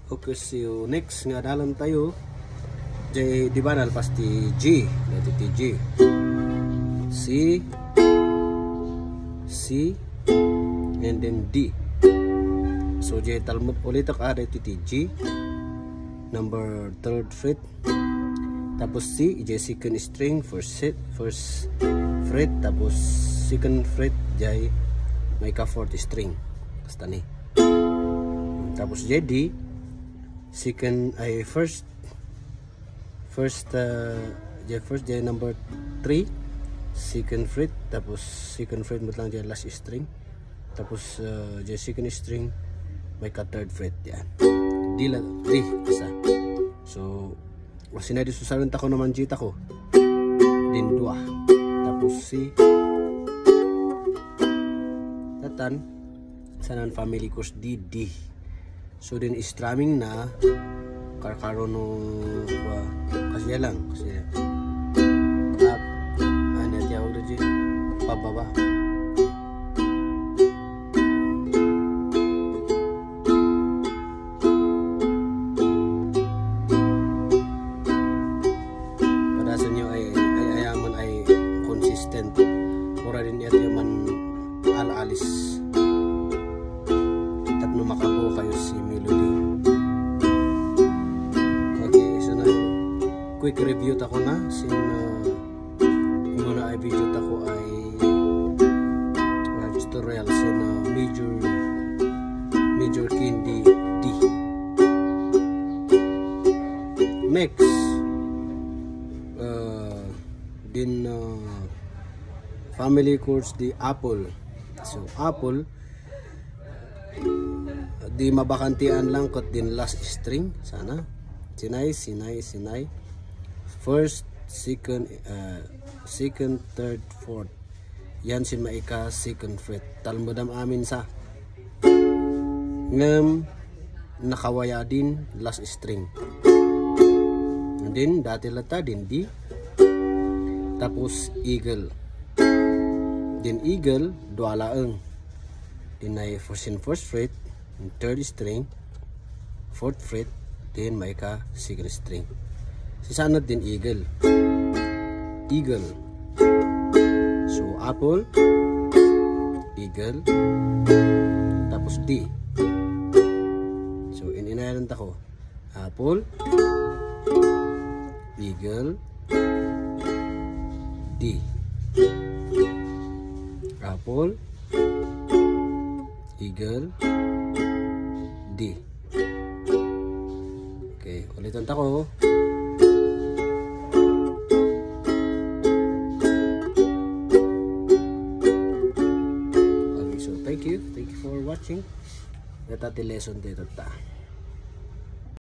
Okay, so next nga dalam tayo J di ba nalpas ti G, dati ti G. C, and then D. So J talmud ulit ak ada ti G, number 3rd fret. Tapos C, J second string, first fret, tapos second fret J may ka 4th string. Basta ni. Tapos J D, second ay first J number 3, second fret, tapos second fret mo lang J last string, tapos J second string may ka 3rd fret yan. D isa. So kasi na di susaran ta ko naman J ta ko din 2, tapos C tatan sanan family course D. So din strumming na karkaroon kasi lang kasi up ano tiyawag na dyan pababa para sa inyo ay ayaman ay consistent mura din ito yaman alalis tapno makabaw kayo si melody. Quick review tako na sin muna ay video tako ay tutorial sin major key D. Next din family chords di Apple. So Apple di mabakantian lang kot din last string sana sinay first, second, third, fourth. Yan sin maika second fret. Talmudam amin sa ngam nakawaya din last string. And then dati lata din D. Tapos eagle. Din eagle dualaeng. Din ay first fret, third string, fourth fret, din maika second string. Sisanod din eagle. So apple, eagle, tapos D. So ininayaran ta ko apple, eagle, D. Apple, eagle, D. Okay, ulitan ta ko. Thank you for watching. Ito lesson dito ta.